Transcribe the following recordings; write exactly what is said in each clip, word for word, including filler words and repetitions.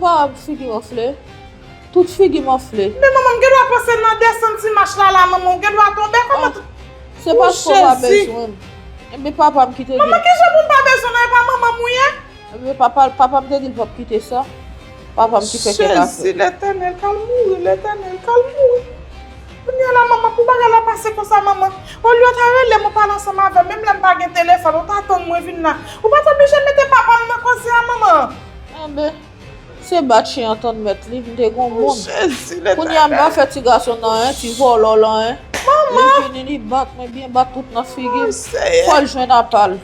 Pawòl figi m anfle. Tout figi m anfle. Men manman, m gen dwa panse nan desann ti mach la, la, manman, ou gen dwa tonbe. Kòman? Se paske w pa bezwen m. Enben, papa m ki te di. Manman, ki jan pou m pa bezwen nan, e pa manman m ou ye? Ebyen, papa, papa m te di l p ap kite sa. Papa m ki fè kè kase. Jezi, Letènèl, k al mouri, Letènèl, k al mouri. Kounye a la, manman, pou bagay la pase konsa, manman. Olye w ta rele m, ou pale ansanm avè m, menm lè m pa gen telefòn, ou ta tann mwen vin la. Ou pa t oblije mete papa m nan koze a, manman. Enben, se bat chen an tann mèt li, m te gon moun. Jezi, Letènèl. Kounye a, m pa fè ti gason nan anyen, ti vòlò l anyen. Manman! Li vini, li bat mwen byen, bat tout nan figi m. Fò l jwenn apa l.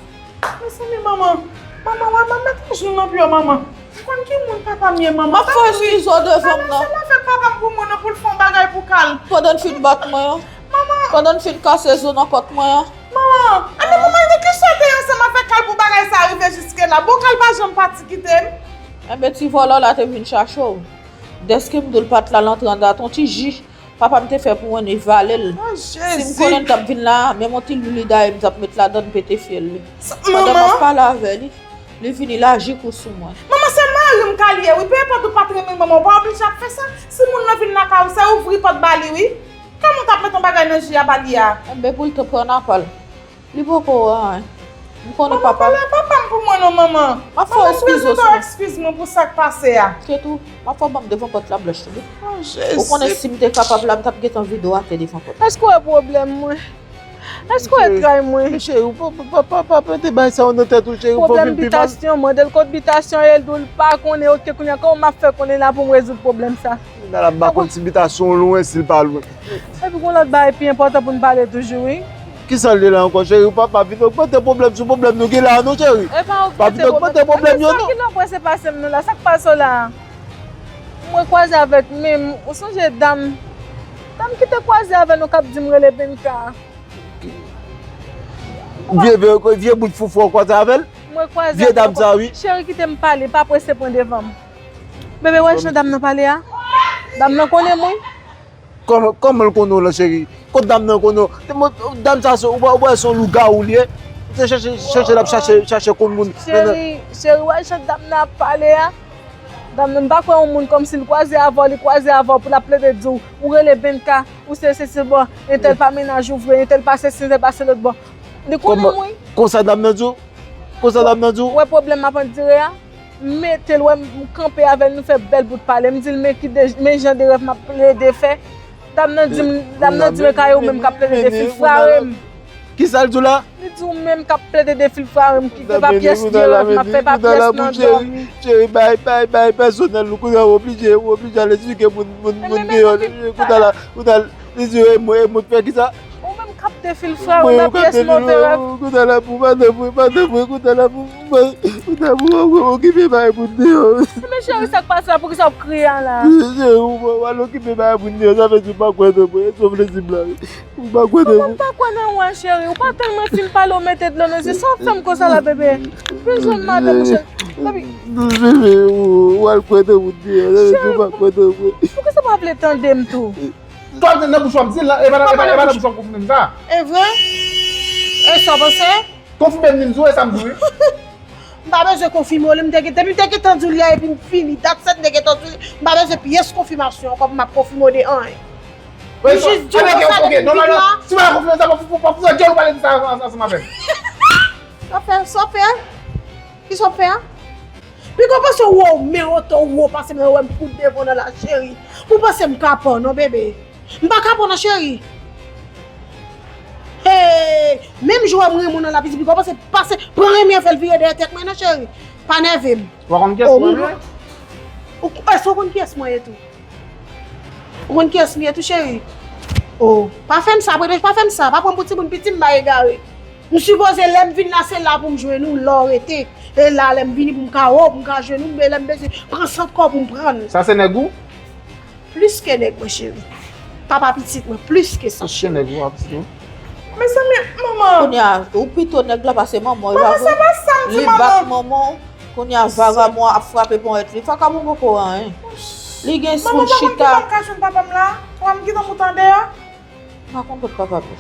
Mezanmi, manman. Manman, wè, manman, mete jou nan pye w, manman. Ou konn ki moun papa m ye, manman. M ap fè eskiz ou devan m nan. Sa m avèk papa m pou mwen nan pou l fè yon bagay pou Kal. Pandan l fin bat mwen an. Manman. Pandan l fin kase zo nan kòt mwen an. Manman. Enben, manman, de ki sa w te ansanm avèk Kal pou bagay sa rive jiske la? Bon, Kal pa janm pati kite m. Enben, ti vòlò la te vin chache w. Dèske m di w l pa t la, l antre anndan ak yon ti ji. Papa m te fè pou mwen, li vale l. Si m konnen l t ap vin la, menm yon ti lwil li dayè m t ap met ladan l, m pete fyèl li. Pandan m ap pale avè li, li vini, l aji kou sou mwen. Manman, se mari m Kal ye, wi. Pe enpòt ou pa t renmen manman, ou pa oblije ap fè sa. Si moun nan vin lakay ou, se ouvri pòt ba li, wi. Kòman w t ap met yon bagay nan ji a ba li a? Enben, pou l te pran apa l. Li poko wè anyen. M konnen papa. Manman, pale a papa m pou mwen non, manman. M ap fè w eskize w sou. Eskiz mwen pou sa k pase a. Kèt ou, m ap fè w ban m devan pòt la blanch tou wi. Oh, Jezi. Ou konnen si m te kapab la, m t ap gentan vide w atè devan pòt la. Èske w wè pwoblèm mwen? Èske w wè tray mwen? Men cheri, ou pa, pa, pa, pa mete bagay sa yo nan tèt ou, cheri, ou fè w vin pi mal. Pwoblèm bitasyon, mande l kot bitasyon, e l di w l pa konnen, oke, kounye a, kòman m ap fè konnen la pou m rezoud pwoblèm sa? Kounye a la, m pa konn si bitasyon w lwen, si l pa lwen. Epi gon lòt bagay pi enpòtan pou n pale toujou, wi. Kisa l ye la ankò, cheri? Ou pa, pa vin ogmante pwoblèm sou pwoblèm nou gen la a non, cheri. Pa vin ogmante pwoblèm yo non. Sa ki nan pwese pase m nan la, sa k pase w la a? Mwen kwaze avèk men m, ou sonje dam, dam ki te kwaze avè nou k ap di m rele Benka. Vye, vye, vye bout foufou w kwaze avè l? Mwen kwaze avè l. Vye dam sa, wi. Cheri, kite m pale, pa prese pran devan m. Bebe, wè jan dam nan pale a? Dam nan konnen m, wi. Kòman, kòman l konnen w lan, cheri? Kot dam nan konnen w? Dam sa, se, ou wè, ou wè se yon lougawou li ye. Se chèche, chèche l ap chache, chache konn moun. Cheri, cheri, wè jan dam nan ap pale a? Dam nan, m pa kwè yon moun kòmsi l kwaze avè w, li kwaze avè w pou l ap plede di w, ou rele Benka, ou se, se, se bon, entèl pa mennaj ou vre, entèl pa sesi, entèl pa se lòt bò. Li konnen m, wi. Konsa dam nan di w? Konsa dam nan di w? Ou wè pwoblèm m ap andire a? M mete l, wè m kanpe avè l, nou fè bèl bout pale. M di l, men ki de, men jan de rèv m ap plede fè. Dam nan di m, dam nan di m e kay ou menm k ap plede defilfware m. Kisa l di w la? Li di w menm k ap plede defilfware m, ki pa pyès de rèv m ap fè, pa pyès nan dòmi. Cheri, bay, bay, bay pèsonèl nou, kounye a w oblije, w oblije al esplike moun, moun, moun deyò. Kounye a la, kounye a la, li di w e mwen, e mwen k fè kisa? Ou menm k ap defilfware m nan pyès move rèv. Kounye a la pou madanm mwen, madanm mwen, kounye a la pou, pou madanm mwen, okipe bay moun deyò. Men cheri, sa k pase la, poukisa w ap kriye a la? Cheri, w al okipe bay moun deyò, sa vle di w pa kwè nan mwen, e sa w vle di m la. Ou pa kwè nan mwen. Kòman m pa kwè nan ou a, cheri? Ou pa tann mwen fin pale, ou mete dlo nan zye. Sa w ap fè m konsa la, bebe? Vin jwenn madanm ou, cheri. Bebe, ou al kwè nan moun deyò, sa vle di w pa kwè nan mwen. Poukisa w pa vle tande m tou? Tande nan bouch w ap di l la, e pa nan, e pa, e pa nan bouch w ap konfime m sa. E vre? E sa w panse? Konfime m, vin di w, e sa m di w wi. M pa bezwen konfime w li, m te gen, depi m te gentan di w li a epi m fini, dat sèt m te gentan di w li, m pa bezwen pyès konfimasyon ankò pou m ap konfime w de anyen. Li jis di w konsa depi m pitit la. Si w pa konfime sa, pa pou sa djòl ou pale de sa ansanm avè m. Sa w fè, sa w fè? Kisa w fè a? Piga w panse w wo, men oto w wo pase m nan, wè m fout devan w nan la cheri. Pou w panse m ka pè w non bebe. M pa ka pran non cheri. Hey, menm jan w wè m renmen w nan la pitit, piga w panse, pase, pran renmen an fè l vire dèyè tèt mwen non cheri. Pa nève m. Ou pa konn kiyès mwen ye? Ou, èske w konn kiyès mwen ye tou? Ou konn kiyès m ye tou cheri? Oh, pa fè m sa, pa fè m sa, pa pran m pou timoun piti, m pa egare. M sipoze lè m vin la, se la pou m jwenn ou, la w rete. E la, lè m vini pou m ka wè w, pou m ka jwenn ou, men lè m bezwen pran sant kò w pou m pran l. Sa se nèg ou? Plis ke nèg mwen cheri. Papa pitit mwen, plis ke sa cheri. Mezanmi, manman. Kounye a, ou pito nèg la pase manman w, e pa vre? Manman, se pa sa m di manman. Li bat manman w, kounye a vagabon ap frape ponyèt li. Vagabon poko anyen. Li gen sou l chita. Manman, pa konn ki bò m ka jwenn papa m la? Papa m gentan moute andeyò. M pa konn kot papa m ye.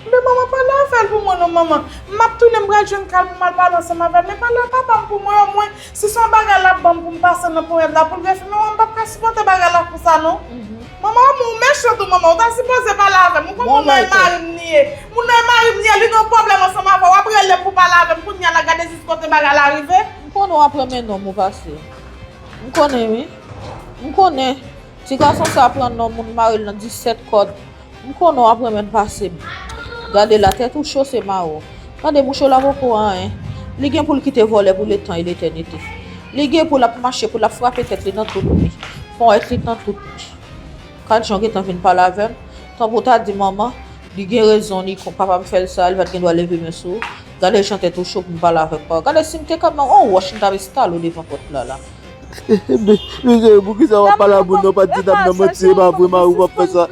Men manman, pale avè l pou mwen non, manman. M ap tounen, m pral jwenn Kal pou m al pale ansanm avè l. Men pale ak papa m pou mwen omwen. Si se yon bagay l ap ban m pou m pase nan ponyèt la pou l refime mwen, m p ap ka sipòte bagay la konsa non. Manman, ou mechan tou, manman. Ou ta sipoze pale avè m. Ou konn moun nan e mari m li ye. Moun nan e mari m li ye, li gen yon pwoblèm ansanm avè w. W ap rele m pou pale avè m. Kounye a la, gade jis kote bagay la rive. M konnen w ap renmen nonm ou pase m. M konnen, wi. M konnen. Ti gason sa pran nonm moun, mare l nan disèt kòd. M konnen w ap renmen l pase m. Gade la, tèt ou cho, se mawon. Tande, mouche w la poko anyen. Li gen pou l kite vòlè pou letan e letènite. Li gen pou l ap mache, pou l ap frape tèt li nan tout bri. Ponyèt li nan tout bri. Gad jan w gentan vin pale avè m. Tanpri w ta di manman, li gen rezon, li kon papa m fè l sa, li pa t gen dwa leve men sou ou. Gade jan tèt ou cho pou m pale avèk pa w. Gade si m te ka pran yon wòch, m t ap estale w devan pòt la la. Mesye, poukisa w ap pale a moun nan, w pa t di dam nan manti, e pa vre, mari w p ap fè sa.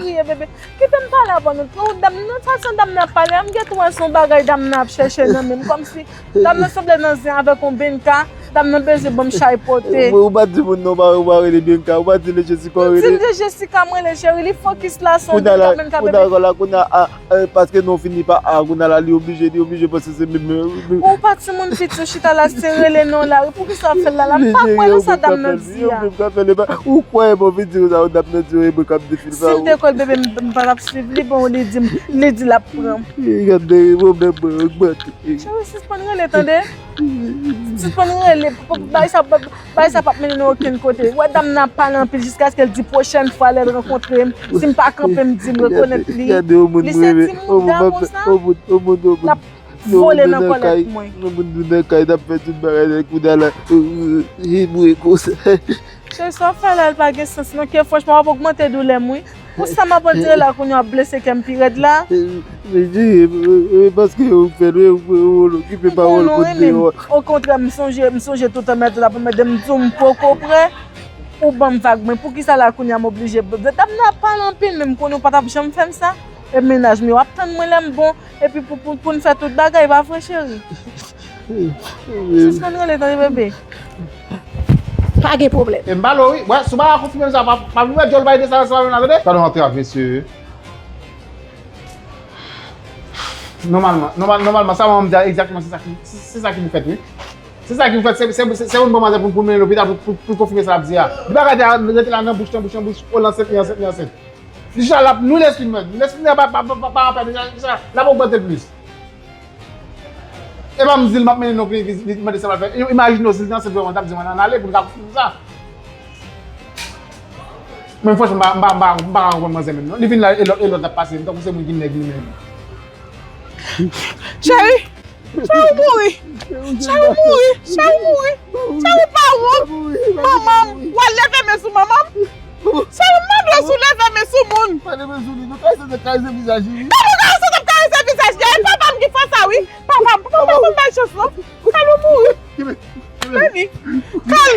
Kite m pale avè nou. Dam nan, fason dam nan ap pale a, m gentan wè se yon bagay dam nan ap chèche nan men m, kòmsi dam nan sanble nan zen avèk yon benka, dam nan bezwen ban m chay pote. Ou pa t di moun nan, ou pa rele benka, ou pa t di li Jessica, ou rele. M di l Jessica m rele cheri, li fokis la, se yon benka, benka, benka. Kounye a la, kounye a, a, Eh, paske non fini pa a, kounye a la, li oblije, li oblije panse se menm, menm. Ou pa timoun piti, ou chita la, se rele non la, wi, poukisa w ap fè l la, la, m pa kwè nan sa dam nan di a. Ou kwè, bon, vin di sa, dam nan di, e mwen k ap defil sa. Si l te kwè l, bebe, m, m pa t ap swiv li, bon, li di m, li di l ap pran m. Gade, pwoblèm mwen ogmante. Cheri, sispann rele, tande? Sispann rele, bay sa, bay sa p ap mennen nou okenn kote. Ou wè dam nan ap pale anpil jiskaske l di pwochèn fwa lè l rankontre m, si m pa kanpe m di m rekonèt li. Li se timoun dam ou sa? L ap vole nan kòlèt mwen. Yon moun vin nan kay, t ap fè tout bagay, lè kounye a la, li mouri konsa. Cheri, sa w fè la, l pa gen sans non, ke franchman w ap ogmante doulè m wi. Pou sa m ap andire la kounye a w ap blese kè m pi rèd la. Men di, e paske ou fè l, ou okipe pawòl moun deyò. Okontrè, m sonje, m sonje toutan mèt la pou mèt m di w m poko prè. Ou ban m vag mwen. Poukisa la kounye a m oblije? Dam nan ap pale anpil, men m konnen w pa t ap janm fè m sa. E mennaj m yo ap tann mwen lè m bon. Epi pou, pou, pou n fè tout bagay, pa vre, cheri? Sispann rele, tande, bebe. Pa gen pwoblèm. E m pale w, wi. Wè, si w pa ka konfime m sa, pa, pa vin wè djòl bay de sa, sa, sa, tande? Gade yon antrav, mesye. Nòmalman, nòmal, nòmalman, sa manman m di a egzakteman, se sa ki, se, se sa ki pou fèt, wi. Se sa ki pou fèt, se, se, se, se yon bon manzè pou, pou mennen lopital pou, pou, pou konfime sa l ap di a. Li pa ka te rete la nan bouch, nan bouch, nan bouch, o l ansent, li ansent, li ansent. Deja l ap nwi lespri m, lespri m pa, pa, pa, pa, pa anpè, deja, deja, l ap ogmante plis. E pa m di l m ap mennen non pou li, li mande sa l pral fè. Imajine w, si l te ansent vrèman, l t ap di m ann ale pou n ka konfime sa. Men franchman, m pa, m pa, m pa, m pa ka konprann manzè menm non. Li vin la, e lòt, e lòt l ap pase m, tankou se moun ki nèg li menm. Cheri! Cheri, ou mouri! Cheri, ou mouri! Cheri, ou mouri! Cheri, ou pa wont! Manman m! W al leve men sou manman m! Cheri, m mande w si w leve men sou moun! Pa leve sou li, nou karese, se karese vizaj li, wi. Kòman w karese, w t ap karese vizaj li a? E papa m ki fè sa, wi! Papa m, papa m pa konn bay chans, non! Kal ou mouri! Vini! Kal!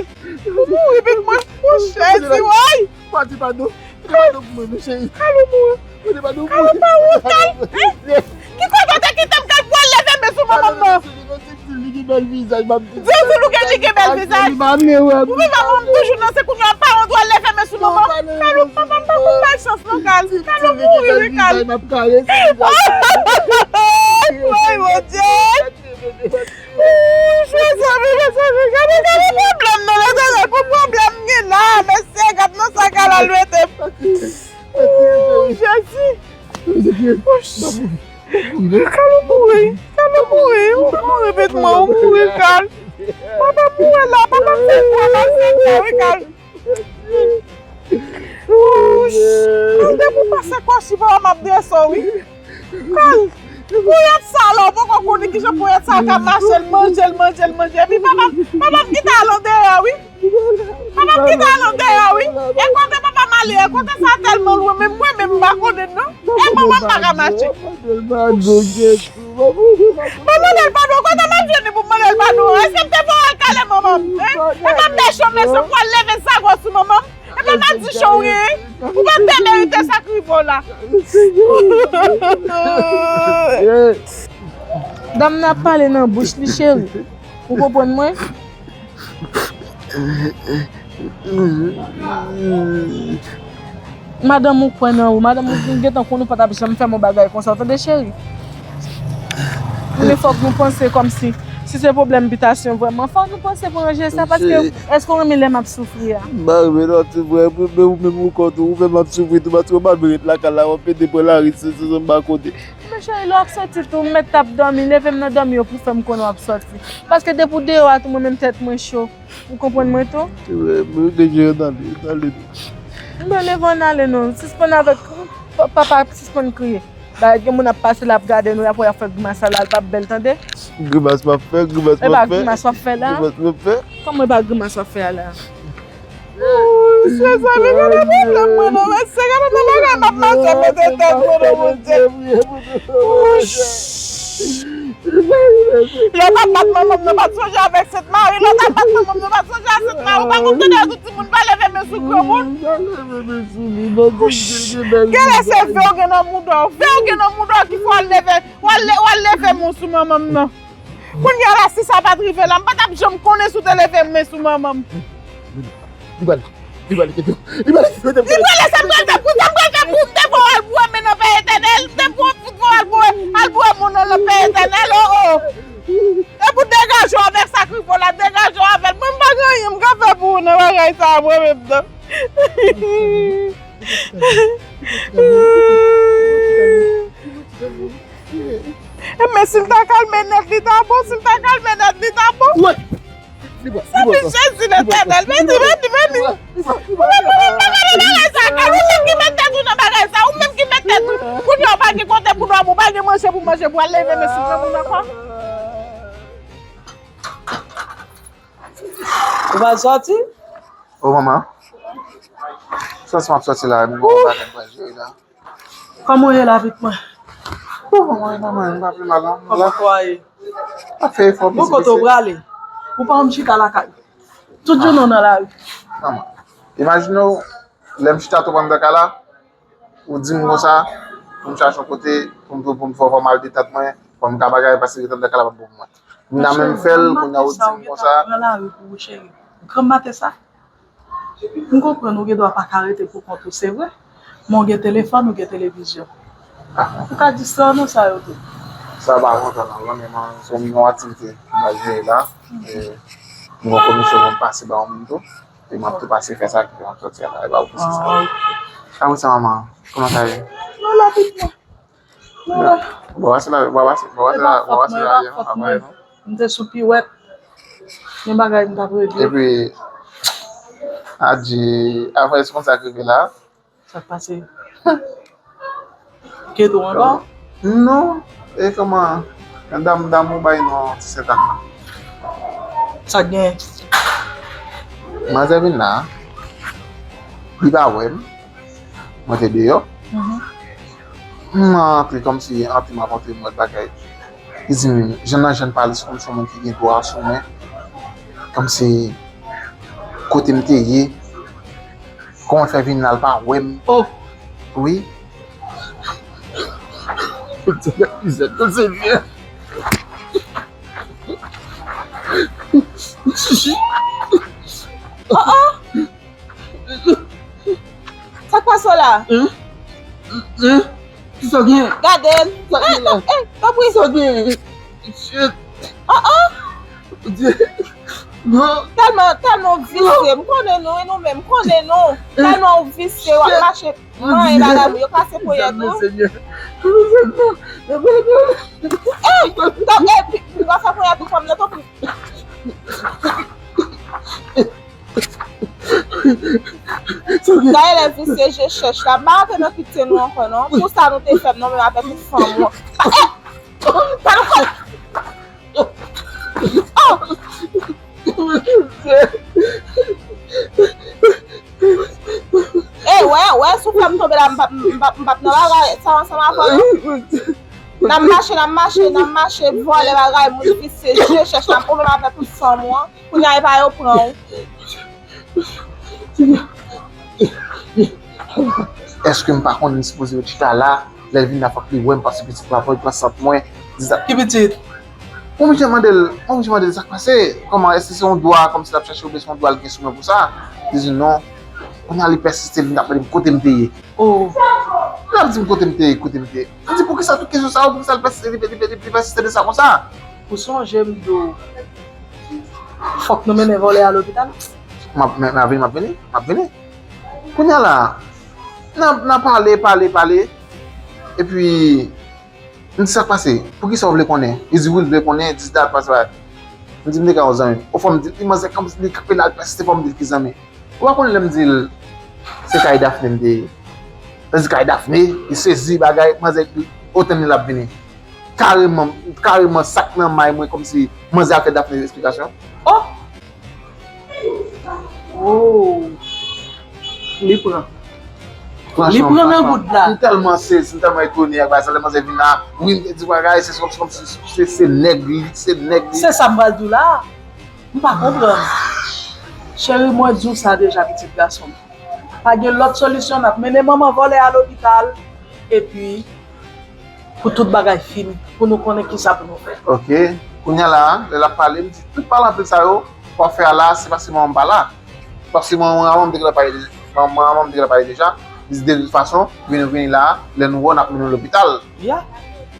Ou mouri, pitit mwen! Monchè, di woy! Pati padon. Pati padon pou mwen, non, cheri. Kal ou mouri. Pati padon pou mwen. Kal ou pa wont, Kal? Hein? Ki kote w te kite m, Kal, pou al leve men sou manman m nan? Li gen bèl vizaj, m ap di. Di w, di w, li gen, li gen bèl vizaj. Ou menm, manman m toujou nan, se kounye a pa wont, w al leve men sou manman m. Kal ou, papa m pa konn bay chans, non, Kal. Kal ou mouri, wi, Kal. Woy, Bondye. Ooh, mezanmi, mezanmi, gade, gade pwoblèm nan, mezanmi, pou pwoblèm gen la, mesye, gad nan sa Kal al mete m. Ooh, Jezi. Ooh, Kal ou mouri, Kal ou mouri, ou mouri, pitit mwen, ou mouri, Kal. Papa m mouri la, papa m se kwa, papa m se kwa, wi, Kal. Wouch! Kal, depi w pase kòchi, papa m ap drese w, wi. Kal, ponyèt sa la, ou poko konnen kijan ponyèt sa ka mache, l manje, l manje, l manje. Epi papa m, papa m kite al andeyò, wi. Papa m kite al andeyò, wi. E kote papa m ale, e kote sa tèlman lwen, men mwen menm m pa konnen, non. E manman m pa ka mache. Mwen mande l padon, kote m ap jwenn li pou m mande l padon? Èske m te voye kale manman m? Hein? E pa m mechan, mechan pou al leve zago sou manman m? E pa madichon w ye? Ou pa t demerite sa k rive w la. Dam nan ap pale nan bouch li, cheri. Ou konprann mwen? Madanm ou kwè nan ou. Madanm ou gentan konn ou pa t ap janm fè m yon bagay konsa. Tande, cheri. Fòk nou panse kòmsi, si se pwoblèm bitasyon vrèman, fòk nou panse pou ranje sa, paske èske w renmen lè m ap soufri a? M pa renmen non, ti frè, men ou menm ou konn ou, ou fè m ap soufri tou, paske w pa dwe ret lakay la, w ap pete pran lari, se, se, se, m pa kote. Men cheri, lè w ap soti tou, m mèt t ap dòmi, leve m nan dòmi yo pou fè m konnen w ap soti. Paske depi w deyò a tou, mwen menm tèt mwen cho. Ou konprann mwen tou? Ti frè, mwen te jere tande, tande. M pa leve ann ale non, sispann avèk, pa, pa, pa sispann kriye. Bagay gen moun ap pase la ap gade nou, y ap wè y ap fè grimas sa la, l p ap bèl tande. Grimas m ap fè, grimas m ap fè. E pa grimas w ap fè la? Grimas m ap fè. Kòman e pa grimas w ap fè a la? Ooh, mesye, sa vin gade pwoblèm mwen non, mesye, gade nan bagay m ap mache mete tèt mwen non, Bondye. Ooh, lè w t ap bat manman m nan, pa t sonje avèk Sent Mari, lè w t ap bat manman m nan, pa t sonje a Sent Mari, ou pa konn tande tout timoun pa leve men sou granmoun. Genlè se ve w gen nan mouda w, ve w gen nan mouda w ki fè w al leve, w al le-, w al leve men w sou manman m nan. Kounye a la, si sa pa t rive la, m pa t ap janm konnen si w te leve men sou manman m. Li pral, li pral kite, li pral kite. Li pral, sa m pral fè pou, sa m pral fè pou, m te voye al boure men nan Pè Etènèl, m te voye, voye al boure, al boure men w nan Pè Etènèl, oh, oh. E pou degaje w avèk sa k rive w la, degaje w avè l. Mwen, m pa gen anyen m ka fè pou ou nan bagay sa a, mwen menm nan. E men si l ta kalme nèt, li ta bon, si l ta kalme nèt, li ta bon. Wè! Li bon, li bon. Sèvis Jezi Letènèl, vini, vini, vini. Ou menm, ou menm, pa gade bagay sa, ou menm ki met tèt ou nan bagay sa, ou menm ki met tèt ou. Kounye a, ou pa gen kote pou dòmi, ou pa gen manje pou manje, pou al leve men sou granmoun ankò. Ou pral sòti? O manman. Sòti m ap sòti la, m gen yon bagay m pral jere la. Kòman w ye la, pitit mwen? Bon, mwen, manman, m pa pi mal, non. Kòman kò a ye? M ap fè efò, piti piti. Bon, kote w prale? Ou pa janm chita lakay. Tout jounen w nan lari. Manman, imajine w, lè m chita tou anndan kay la, ou di m konsa, pou m chache yon kote, pou m, pou m fè, fò m al detant mwen, fò m ka bagay, paske detant lakay la pa bon pou mwen. M ta menm fè l, kounye a ou di m konsa. Pran lari pou ou, cheri. Granm maten sa? M konprann ou gen dwa pa ka rete pou kont ou, se vre. Men w gen telefòn, ou gen televizyon. Ou ka distrè w nan sa yo tou. Sa pa kontan non, men se yon aktivite m pral jere la. E, m gen yon komisyon pou m pase ba yon moun tou. E m ap tou pase fè sa ki fè m sòti a la, e pa ou ki se sa. Ah, ok. Apre sa, manman, kòman sa ye? Non, la, pitit mwen. Bon, pase la, bon, pase, bon, pase la, bon, pase la, apre nou. M te sou piwèt. Gen bagay m t ap regle. Epi, Adji, apre se konsa k rive la. Sa k pase? Kite w ankò? Non. E kòman? Dam, dam ou bay non ti sèt an. Sa k gen? Manzè vin la. Li pa wè m. Mwen te deyò. M antre kòmsi antre m ap antre m wè bagay. Li di m, jan nan jan l pale, se kòmsi yon moun ki gen dwa sou mwen. Kòmsi kote m te ye. Kòman l fè vin la, l pa wè m? Oh! Wi. Bondye, mizè, Senyè. Oh, oh! Sa k pase w la? Hein? Hein? Kisa w gen? Gade l. Sa k gen la? Eh, eh, eh, tanpri. Kisa w gen? Shit. Oh, oh. Bondye. Non. Tèlman, tèlman w visye. M konnen nou, e nou menm, m konnen nou. Tèlman w visye, w ap mache manyen bagay, yo kase ponyèt ou. Senyè. Eh, tanpri, eh, pi, pi, w ap fè ponyèt ou fanm nan, tanpri. Dayè lè visye je chèch la, m pa rantre nan pite nou ankò non. Pou sa nou te fè m non, menm avèk yon fanm ou. Eh! Pa nou kòl! Oh! Eh, wè, wè, si w fè m tonbe la, m p ap, m p ap, m p ap nan bagay sa ansanm avè w non. N ap mache, n ap mache, n ap mache, vòlè bagay, moun visye, je chèch la, ou menm avèk yon fanm ou an. Kounye a, epa yo pran w. Èske m pa konnen m sipoze ret chita la? Lè l vin la, fòk li wè m, paske pitit mwen ap pran sant mwen. Ki pitit? Mwen oblije mande l, mwen oblije mande l sa k pase. Kòman, èske se yon dwa, kòmsi l ap chèche oubyen se yon dwa l gen sou mwen pou sa? Li di non. Kounye a, li pèsiste, li vin ap mande m kote m te ye. Oh. L ap di m kote m te ye, kote m te ye. M di, poukisa tout kesyon sa yo, poukisa l pèsiste, li, li, li, li pèsiste de sa konsa? Ou sonje m di w, fòk nou mennen vòlè a lopital? M ap, m, m ap vini, m ap vini, m ap vini. Kounye a la, n a, n a pale, pale, pale. Epi, m di, sa k pase? Poukisa w vle konnen? Li di, wi, l vle konnen, dis dat, pase, pase. M di, m te gen yon zanmi. Ou fò m di, li manzè kanpe, li kanpe la, l pèsiste, fò m di l ki zanmi. Ou pa konn lè m di l, se kay Daphné m te ye. Lè m di kay Daphné, li sezi, bagay, manzè, otan li l ap vini. Kareman, kareman, sa k nan may mwen, kòmsi manzè al fè Daphné esplikasyon. Oh! Oh! Li pran. Li pran nan bout la. M tèlman sezi, m tèlman etone ak bagay sa, lè manzè vin la, wi, m te di bagay, se kòmsi, kòmsi, se, se nèg li, se nèg li. Se sa m pral di w la. M pa konprann. Cheri, mwen di w sa deja, pitit gason m. Pa gen lòt solisyon, n ap mennen manman vòlè a lopital, epi pou tout bagay fini, pou nou konnen kisa pou nou fè. Ok. Kounye a la, lè l ap pale, m di, tout pale anpil sa yo, w ap fè a la, se paske manman m pa la. Paske manman m te gentan pale, manman m te gentan pale deja, li di, de tout fason, vini, vini la, lè nou wè w, n ap mennen w lopital. Ya.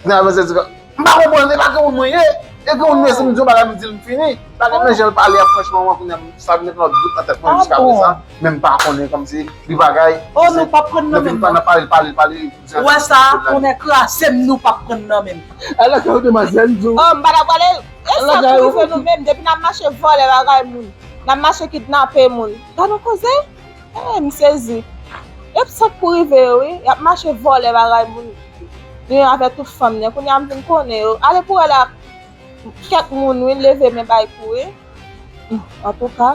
Kounye a, manzè di, m pa konprann, e pa gen moun mwen ye. E gen moun mwen, si m di yon bagay, m di l m fini. Bagay nan jan l pale a, franchman, mwen konnen sa vin yon lòt bout nan tèt mwen jiska prezan. Men m pa konnen kòmsi li bagay. Oh, nou p ap pran nan men m, non. N ap pale, pale, pale. Ou wè sa, konnen kraze m, nou p ap pran nan men m. Ala ka ou demwazèl, di w. Oh, m pa ta pale. E sa pou rive nou menm, depi n ap mache vòlè bagay moun, n ap mache kidnape moun. Gad yon koze. Eh, m sezi. Epi sa k pou rive yo, wi. Y ap mache vòlè bagay moun. Li menm avèk tout fanm li an. Kounye a m vin konnen yo. Ale pou wè la. Kèk moun, wi, leve men bay kou, wi. Antouka.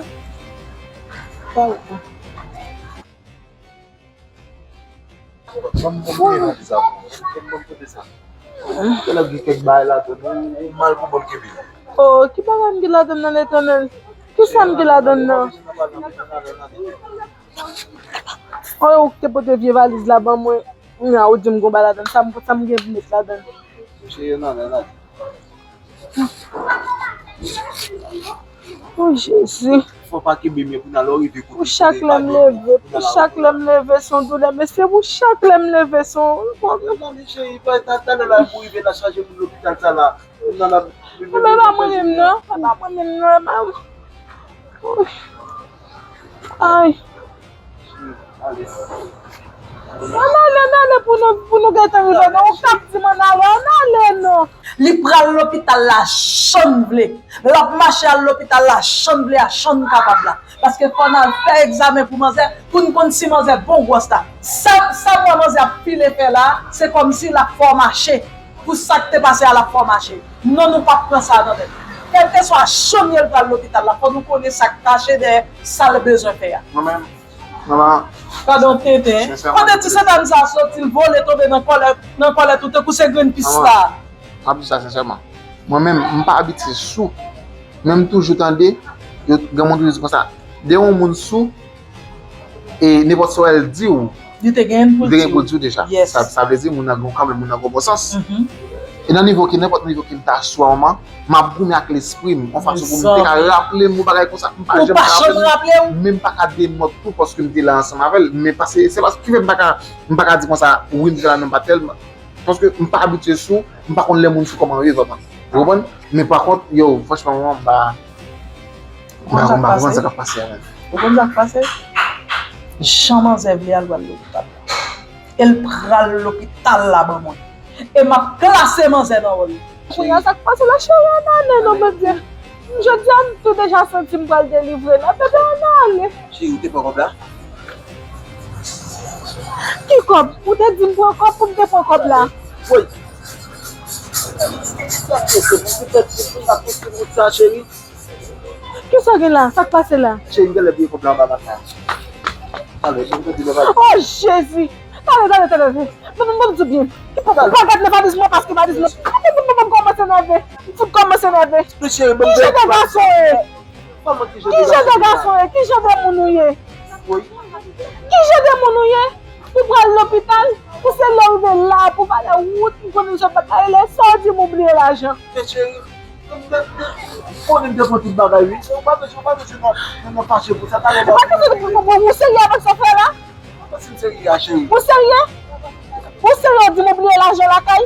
Sa w. Ban m, ban m kote sa pou ou. Ban m kote sa. Ou gen kèk bagay ladan, ou, ou mal pou ban m kenbe. Oh, ki bagay m gen ladan nan, Letènèl? Kisa m gen ladan nan? Oh, ou te pote vye valiz la ban mwen. Kounye a ou di m gon bagay ladan. Sa m, sa m gen pou met ladan? Cheri, nan, nan, nan. Oh, Jezi. Fò pa kenbe men pou n al rive kote. Pou chak lè m leve, pou chak lè m leve, se yon doulè, mesye, pou chak lè m leve, se yon pwoblèm. Tande, cheri, pa ta, talè la pou rive la chaje moun lopital sa la. Moun nan la. Mwen pa mwen menm non, pa mwen menm non, e pa. Ay. Ann ale, ann ale pou nou, pou nou gentan rive non. Ou k ap di m ann ale, ann ale non. Li pral lopital la jan l vle. L ap mache al lopital la jan l vle a, jan l kapab la. Paske fò n al fè egzamen pou manzè, pou n konn si manzè bon gwòs la. Sa, sa m wè manzè ap file fè la, se kòmsi l ap fè w mache. Pou sa k te pase a, l ap fè w mache. Non, nou p ap pran sa nan tèt. Kèlkeswa jan l ye, l pral lopital la, fò nou konnen sa k kache dèyè sa l bezwen fè a. Mwen menm, manman, padon, tenten. Sensèman, kote ti Sentàn sa soti, l vole tonbe nan kòlèt, nan kòlèt ou, tankou se grenn pista. Manman, m ap di sa sensèman. Mwen menm, m pa abitye sou. Men m toujou tande, yo, granmoun toujou di konsa, de yon moun sou, e nenpòt sa w wè l di w, li te genyen pou l di w deja. Sa, sa vle di moun nan gen kanmenm, moun nan gen bon sans. E nan nivo ke, nenpòt nivo ke m ta sou a, manman, m ap goumen ak lespri m yon fason pou m te ka raple m yon bagay konsa, m pa janm ka raple m. Men m pa ka demòd tou paske m te la ansanm avè l. Men paske, se paske ki fè m pa ka, m pa ka di konsa, wi, m te la, non, m pa tèlman. Paske m pa abitye sou, m pa konn lè moun sou kòman yo ye vrèman. Ou konprann? Men pa kont, yo, franchman, manman, m pa, m pa, m pa konprann sa k ap pase a menm. Ou konn sa k pase? Jan manzè vle a, l pral lopital la. E l pral lopital la ban mwen. E m ap klase manzè nan wòl li. Kounye a, sa k pase la, cheri, ann ale non, Bondye. Jodi a, m tou deja santi m pral delivre la, bebe, ann ale. Cheri, ou te pran kòb la? Ki kòb? Ou te di m pran kòb pou m te pran kòb la. Woy. Sa k pase? Pou tèt, pou tèt, pou tèt sa, cheri. Kisa gen la? Sa k pase la? Cheri, m genlè bliye kòb la anba maten an. Talè, m te di lè. Oh, Jezi! Talè, talè, talè, talè. Ban m, ban m di w byen. Ou pa gad nan valiz mwen paske valiz mwen. Ban m, ban m, ban m kòmanse nève. M fout kòmanse nève. Ki jan de gason w ye? Ki jan de gason w ye? Ki jan de moun ou ye? Ki jan de moun ou ye? Ou pral lopital, pou se lè w rive la, pou valè wout, m konnen jan w pa ka rele, sa w di m ou bliye lajan. Men cheri, m konnen m te pran tout bagay, wi. Ou pa bezwen, ou pa bezwen nan, nan, nan fache pou sa. Talè, ou pa bezwen pou, pou, pou, ou serye avèk sa w fè la? Ou serye? Ou serye w di m ou bliye lajan lakay?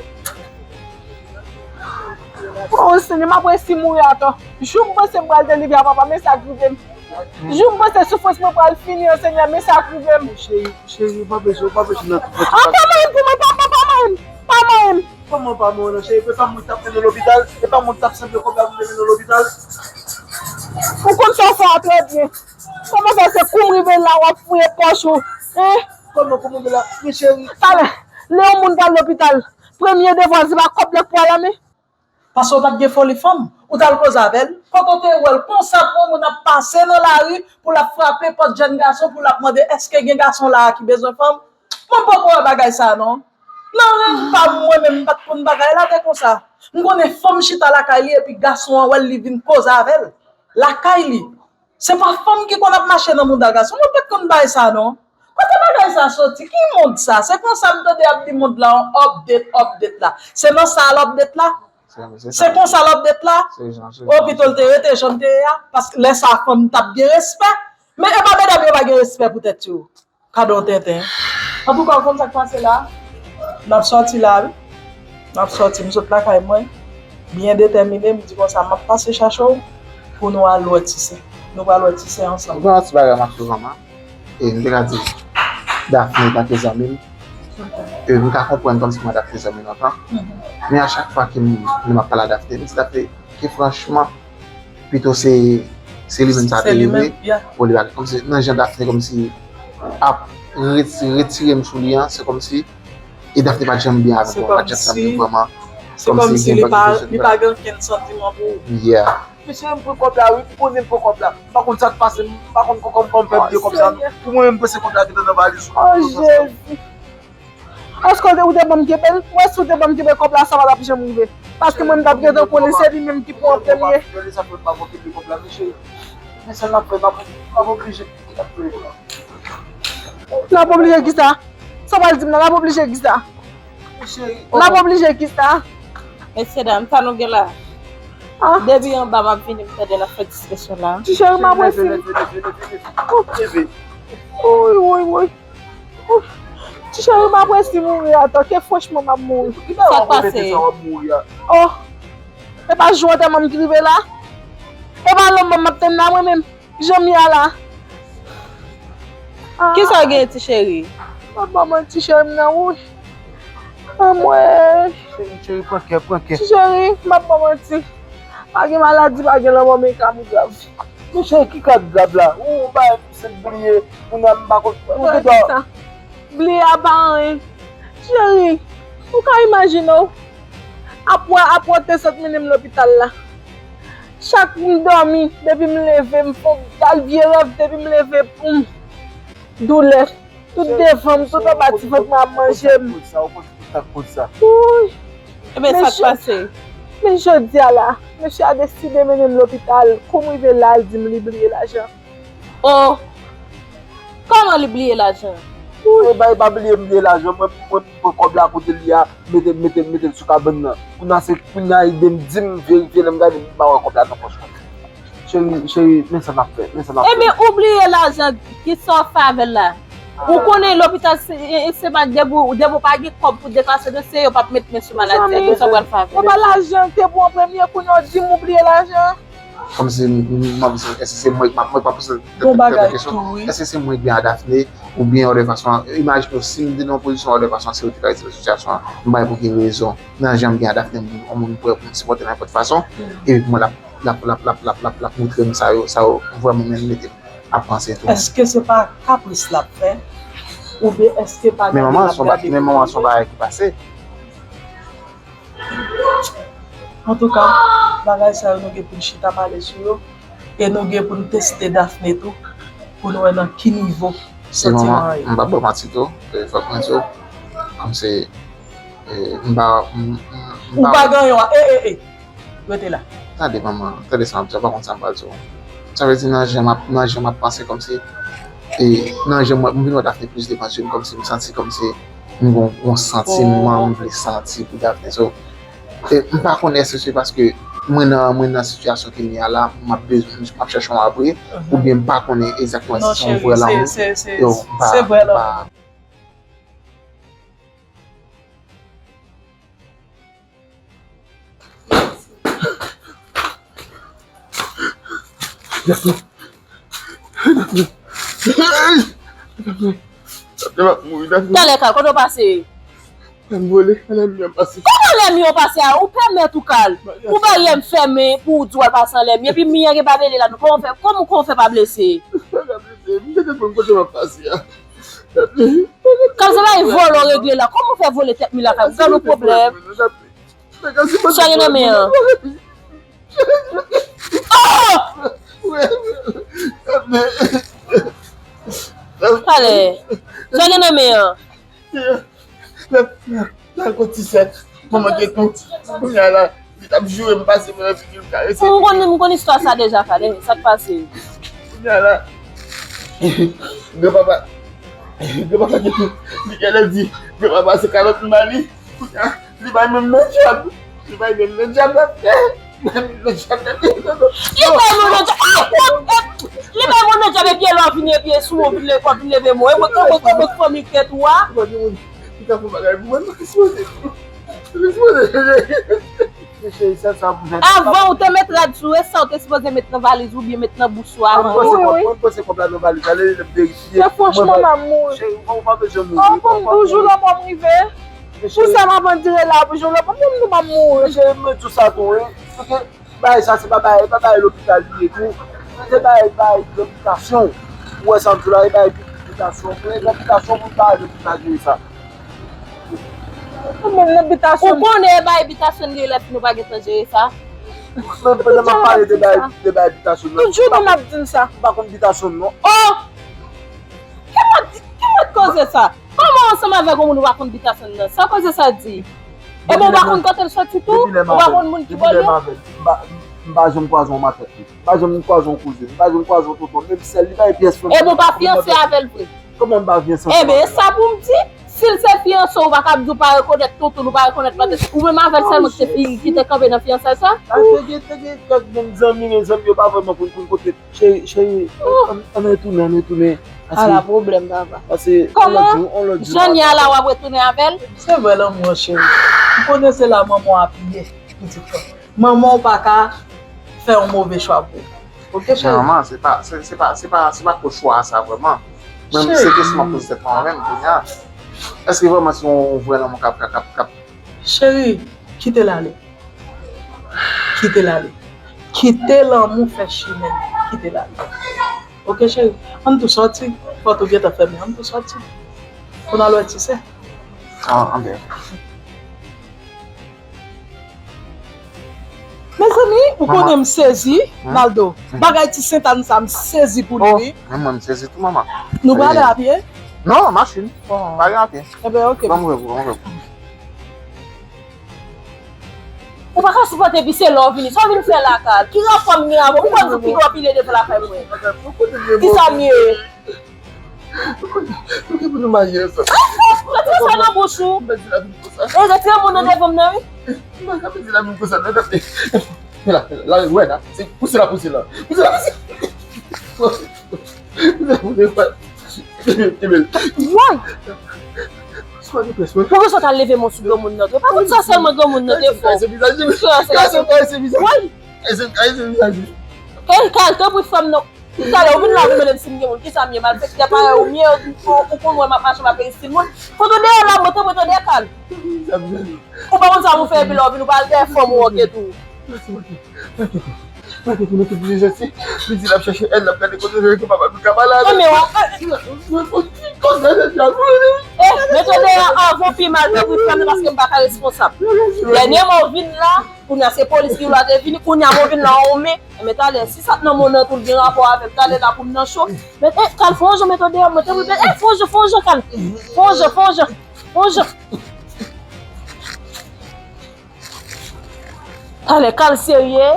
O Senyè, m ap resi mouri atò. Jou m panse m pral delivre a papa, men sa k rive m. Jou m panse soufrans mwen pral fini an Senyè, men sa k rive m. Cheri, cheri, pa bezwen, pa bezwen nan tout. An pa manyen m pou mwen, papa, pa manyen m, pa manyen m. Kòman pa manyen w non, cheri? E pa mwen k t ap mennen w lopital, e pa mwen k t ap sanble kòb la pou te mennen w lopital. Ou konn sa w fè a trè byen. Kòman sa se kou m rive la w ap fouye pòch ou? Hein? Kòman kou m rive la? Men cheri. Talè, lè yon moun pral lopital, premye devwa l se pa kòb la k pral la men. Paske w pa t gen foli fanm, ou t al koze avè l. Kote w te wè l konsa pou yon moun ap pase nan lari pou l ap frape pòt jèn gason pou l ap mande èske gen gason la a ki bezwen fanm? Mwen poko wè bagay sa non. Nan rèv pa m mwen menm m pa t konn bagay la te konsa. M konnen fanm chita lakay li epi gason an wè l li vin koze avè l. Lakay li. Se pa fanm ki konn ap mache nan mouda gason. Mwen pa t konn bagay sa non. Kote bagay sa soti? Ki mond sa? Se konsa m tande y ap di mond la an update, update la. Se nan sa l update la? Se konsa l update la? O pito l te rete jan l te ye a? Paske lè sa a fanm t ap gen respè. Men e pa medam yo pa gen respè pou tèt yo. Kado tenten. Antouka, ou konn sa k pase la? N ap sòti la, wi. N ap sòti. M sot lakay mwen. Byen detèmine, m di konsa, m ap pase chache w pou nou al wè Ti Sè. Nou pral wè Ti Sè ansanm. Gen yon ti bagay m ap sou zanman. E m te ka di Daphne tanke zanmi m. E m ka konprann kòmsi mwen Daphne zanmi lontan. Men a chak fwa ke m, m ap pale a Daphne, m di Daphne ke franchman, pito se, se li menm sa te rive. Olye bagay kòmsi nan jan Daphne kòmsi ap reti-, retire m sou li an, se kòmsi e Daphne pa t janm byen avè mwen, pa t janm sanble vrèman. Se kòmsi li pa, li pa gen okenn santiman pou ou. Yeah. Mesye, m pran kòb la, wi, m konnen m pran kòb la. M pa konn sa k pase, m pa konn kòman m fè bliye kòb sa. Pou mwen menm, m panse kòb la gentan nan valiz ou. Oh, Jezi. Èske ou te, ou te ban m kenbe l? Ou wè si w te ban m kenbe kòb la, sa pa t ap janm rive. Paske mwen, m t ap gentan konnen se li menm ki pou an premye. Gade sa fè m pa konn kenbe kòb la, mesye. Men sa n ap fè, m ap, m ap oblije. N ap oblije kisa? Sa w pral di m nan, n ap oblije kisa? N ap oblije kisa? Mesye dam, sa nou gen la? Ah. Depi anba m ap vini, m tande n ap fè diskisyon la. Ti cheri, m ap resi. Woy, woy, woy. Ti cheri, m ap resi mouri atò, ke franchman m ap mouri. Sa k pase? Oh, e pa jou antèman m ki rive la? E pa lanmò m ap tann la mwen menm? Jan m ye a la. Ah. Kisa w gen, ti cheri? M ap ba w manti, cheri m nan wouj. Anmwey. Cheri, cheri, pran kè, pran kè. Ti cheri, m ap ba w manti. Pa gen maladi, pa gen lanmò, men ka m grav. Men cheri, ki ka grav la? Ou bay m se bliye, kounye a m pa konn. Ou gen dwa. Bliye a pa anyen. Cheri, ou ka imajine w. Apre, apre w te sot mennen m lopital la. Chak m dòmi, depi m leve, m fè yon dal vye rèv, depi m leve, poum, doulè. Tout devan m, tout anba ti vant mwen ap manje m. Ou konn ki sa, ou konn ki sa k koz sa. Wouy. Ebyen, sa k pase? Men jodi a la, mesye a deside mennen m lopital. Kou m rive la, l di m li bliye lajan. Oh! Kòman li bliye lajan? Mwen bay pa bliye m bliye lajan, mwen, mwen pran kòb la kote li a, mete, mete, mete l sou kabann nan. Kounye a se, kounye a ede m di m verifye, lè m gade m pa wè kòb la nan pòch mwen. Cheri, cheri, men sa n ap fè, men sa n ap fè. Ebyen, ou bliye lajan, kisa w fè avè l la? Ou konnen lopital se, e, e, se pa depi, depi w pa gen kòb pou deplase de se yo p ap met men sou maladi a, kisa w pral fè avè l? Mwen pa lajan te pou an premye, kounye a w di m ou bliye lajan? Kòmsi m, m, m ap di, èske se mwen, m ap, mwen pa poze tèt mwen kesyon, èske se mwen ki byen a Daphne, oubyen yon lòt fason, imajine w, si m te nan yon pozisyon yon lòt fason, se ou te ka retire sitiyasyon an, m pa wè pou ki rezon, nan jan m byen a Daphne, yon moun prè pou m sipòte l nenpòt fason, epi pou mwen l ap, l ap, l ap, l ap, l ap, l ap, l ap moutre m sa yo, sa yo vrèman menm mete m ap panse tou. Èske se pa kapris l ap fè? Oubyen èske pa gade l ap gade pou li? Men manman, se yon bagay ki pase. Antouka, bagay sa yo nou gen pou n chita pale sou yo, e nou gen pou n teste Daphne tou, pou n wè nan ki nivo santiman an ye. M p ap ba w manti tou, e fòk mwen di w, kòmsi, e, m pa, m, m, m pa. Ou pa gen yon, e, e, e, rete la. Tande manman, tande sa m ap di w, pa konn sa m pral di w. Sa vle di nan jan m ap, nan jan m ap panse kòmsi, e, nan jan m, m vin wè Daphne plis devan je m, kòmsi m santi kòmsi m gon, gon santiman m vle santi pou Daphne. So, e, m pa konnen èske se paske mwen nan, mwen nan sitiyasyon ke m ye a la, m ap bezwen, m ap chèche yon apre, oubyen m pa konnen egzakteman si se yon vrè lanmou. Yo, m pa, m pa. Talè, Kal, kote w pase? Lè m vole, lè m pase. Kòman lè m yo pase a? Ou pèmèt ou, Kal. Ou bay lè m fèmen pou w di w al pase anlè m. Epi mi an gen pa bele la, nou kòman w fè, kòman, kòman w fè pa blese? M te konn kote m ap pase a. Kal, se bay vòlè w regle la. Kòman w fè vole tèt mi lakay ou? Gad yon pwoblèm. Sa gen nan men an? Oh! Talè. Sa gen nan men an? Lè, lè, lè, lè, gon ti sèk. Manman gen tou. Kounye a la, li t ap joure m pase mwen nan figi m, karese m. M konn, m konn istwa sa deja, Kal. Sa k pase? Kounye a la, granpapa, granpapa gen tou. Li genlè di granpapa se kalòt m ba li. Kounye a, li bay menm nan djab. Li bay menm nan djab l ap fè. Li bay menm nan djab l ap fè. Li bay menm nan djab. Ah, ah, ah. Li bay menm nan djab epi lè w vini epi sou mwen vin leve, vin leve mwen. E mwen, e mwen, e mwen fanmi tèt ou a. Ou pa gen moun ki ka fè bagay pou mwen, mwen sipoze. Mwen sipoze. Men cheri, sèl sa pou fè. Avan ou te met rad sou, e sa ou te sipoze met nan valiz ou byen met nan bouch ou avan. Mwen panse kòb, mwen panse kòb la nan valiz la, lè lè m verifye. Men franchman, m ap mouri. Cheri, ou pa, ou pa bezwen mouri. Oh, pou m di w jou lòm wè m rive. Pou sa m ap andire la, pou jou lòm, pou m di w m ap mouri. Men cheri, mwen di w sa tou, wi. Paske bagay sa, se pa bagay, e pa bagay lopital li ye tou. Se bagay, bagay de bitasyon. Ou wè sa m di w la, e bagay de bitasyon. Pou e de bitasyon, pou bagay de bitasyon, jere sa. Ou menm nan bitasyon. Ou konnen e bay bitasyon li ye lè fin ou pa gentan jere sa. Men pandan m ap pale de bay, de bay bitasyon nan. Tout jounen m ap di l sa. M pa konn bitasyon non. Oh! Ki mòd, ki mòd koze sa? Kòman ansanm avèk yon moun ou pa konn bitasyon nan? Sa koze sa di? Ebyen ou pa konn kote l soti tou? Ou pa konn moun ki bò l ye? M pa, m pa janm kwaze yon matant li. M pa janm kwaze yon kouzin. M pa janm kwaze yon tonton. Menm sè l, li pa gen pyès fanmi. Ebyen ou pa fiyanse avè l vre? Kòman m pa fiyanse ansanm avè l? Ebyen, e sa pou m di, si l se fiyanse w, ou pa ka ap di w pa rekonèt tonton l, ou pa rekonèt matant li. Ou menm avè l sèlman ki te fi-, ki te kanpe nan fiyansay sa? A, te gen, te gen kèk bon zanmi, men zanmi yo pa vrèman konn, konn kote. Cheri, cheri, ann, ann retounen, ann retounen. Ala pwoblèm, papa. Pase yon lòt jou, yon lòt jou. Jan n ye a la, w ap retounen avè l? Se vre, lanmou an, cheri. M konnen se la manman w apiye, pitit lan. Manman w pa ka fè yon move chwa pou ou. Oke, cheri? Men manman, se pa, se, se pa, se pa, se pa ko chwa sa vrèman. Mwen, se kesyon m ap poze tèt mwen menm kounye a. Èske vrèman se yon vrè lanmou k ap, k ap, k ap, k ap Cheri, kite l ale. Kite l ale. Kite lanmou fè chimen l. Kite l ale. Oke, cheri? Ann tou sòti. Pòt ou gentan fèmen. Ann tou sòti. Pou n al wè ti sè. Ah, anben. Mezanmi, ou konnen m sezi, Naldo. Bagay ti Sentàn sa, m sezi pou li, wi. Oh, men mwen, m sezi tou, manman. Nou prale a pye? Non, machin. Pa gen a pye. Enben, oke. Ban m wè pou, ban m wè pou. Ou pa ka sipòte epi se lè w vini. Sa w vin fè la, Kal? Ki rapò m gen avè w? Ou konn tou ki lè w pile devan lakay mwen? Ki sa m ye? Nou gen pou nou marye ansanm. Retire sa nan bouch ou. M pa di lavi m konsa. E retire moun nan devan m nan, wi. M pa ka pèdi lavi m konsa, non, tande. La, la, wè la. Se pouse la, pouse la. Pouse la, pouse la. Pouse la, pouse la. Kenbe l. Woy! Swa de pès, wè. Poukisa w t al leve men w sou granmoun nan tou? E pa tout sa sèlman granmoun nan te fè. Karese vizaj li. Karese, karese vizaj. Woy! Karese, karese vizaj li. Kal, Kal, tanpri, fè m non. Talè, ou vin la, ou vin mande m si m gen moun. Kisa m ye? Malfektè parèy ou m ye, ou, ou konn wè m ap mache, m ap peristil moun. Fout ou dèyè la, mwen tanpri, tande, Kal. Ou pa konn sa pou fè epi lè w vin, ou pa al dèyè fanm ou anket ou. Li di l ap chèche èl, l ap gade kote l ka papa m ka pale avè l. Enben, w ap. Eh, mete w dèyè avan w pi mal, tanpri, frè m, paske m pa ka responsab. Dènyèman, w vin la, kounye a se polis ki vle te vini, kounye a mwen vin la, on men. Enben, talè, si sa t nan men w nan tou l gen rapò avè m, talè la pou m nan cho. Men, eh, Kal, fè yon jan, mete w dèyè, mete w, eh, fè yon jan, fè yon jan, Kal. Fè yon jan, fè yon jan, fè yon jan. Talè, Kal serye.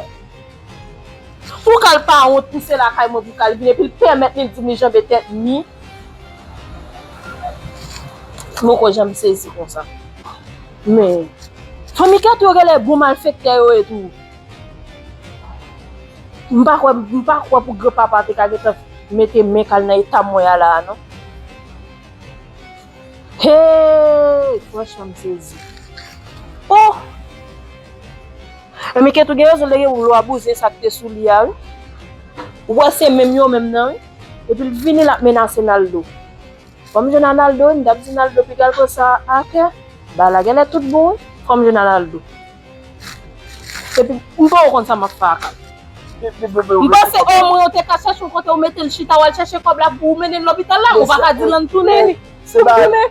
Pou Kal pa wont pouse lakay mwen pou Kal vin, epi l pèmèt li, l di m li janbe tèt mi. M poko janm sezi konsa. Men, fanmi Kèt yo genlè bon malfektè yo ye tou. M pa kwè, m pa kwè pou granpapa te ka gentan mete men Kal nan eta mwen a la a, non. Hey! Franchman, m sezi. Oh! Enben, Kèt ou gen rezon, lè gen ou lwa bouzen sa k te sou li a, wi. Ou wè se menm yo menm nan, wi. Epi l vini l ap menase Naldo. Fò m jwenn a Naldo, wi, m t ap di Naldo piga l konsa a kè. Bagay la genlè tout bon, wi. Fò m jwenn a Naldo. Epi, m pa konn sa m ap fè ak li. M panse omwen ou te ka chèche yon kote ou mete l chita, w al chèche kòb la pou ou mennen l lopital la, ou pa ka di l ann tounen li. Ou tounen.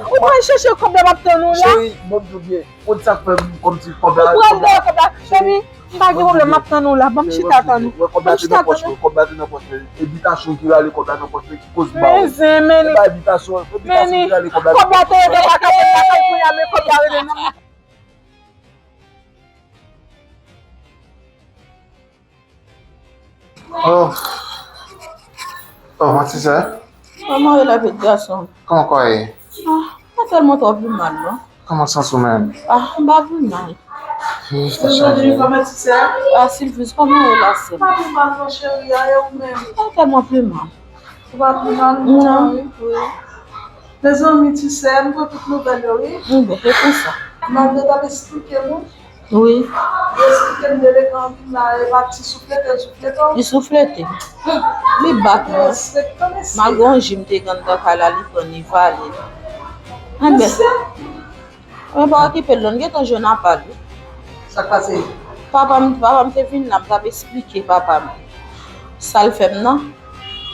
Ou pral chèche kòb la, m ap tann ou la. Cheri, bon, tout byen. Ou di sa k fè m kòmsi kòb la. Ou pral dèyè kòb la. Cheri, m pa gen pwoblèm, m ap tann ou la. Ban m chita tann ou. Wè, kòb la te nan pòch mwen, kòb la te nan pòch mwen. E bitasyon ki rale kòb la nan pòch mwen ki koz ba ou. Men zen, men e pa bitasyon, e bitasyon ki rale kòb la nan pòch mwen. Kòb la te rete lakay mwen, lakay kounye a, men kòb la rete nan men. Oh. Oh, ma ti sè. Kòman w ye la, pitit gason? Kòman kò w ye? Ah, pa tèlman twò pi mal, non. Kòman w santi w menm? Ah, m pa pi mal. Ih, tèt chaje. Kòman ti sè? Ah, Silvus, kòman w ye la, sè m? Pa pi mal, non, cheri, a, e ou menm? Pa tèlman pi mal. Ou pa pi mal, non? Non. Wi, wi. Mezanmi, ti sè, m pran tout nouvèl yo, wi. M bon, se konsa. Malgre t ap eksplike nou. Wi. Li eksplike m delekan vin la, e pa ti souflete l souflete w. Li souflete m. Li bat mwen. Respektan mesye. Malgre yon ji m te gen anndan kay la, li pran, li vale l. Anben. Mesye. Mwen pa okipe l non, m gentan jwenn apa l wi. Sa k pase? Papa m, papa m te vin la, m t ap eksplike papa m sa l fè m nan.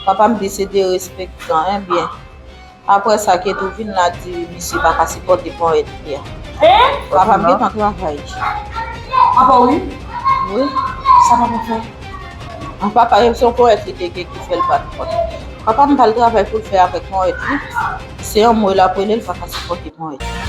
Papa m di se derespektan, enben. Apre sa, Ketou vin la di misye pa ka sipòte ponyèt li a. Hein? Papa m gentan travay. Apa wi? Wi. Sa papa fè? An papa, se yon ponyèt li te gen ki fè l bat mwen. Papa m pa al travay pou l fè avèk ponyèt li. Se yon mo l ap rele l pa ka sipòte ponyèt.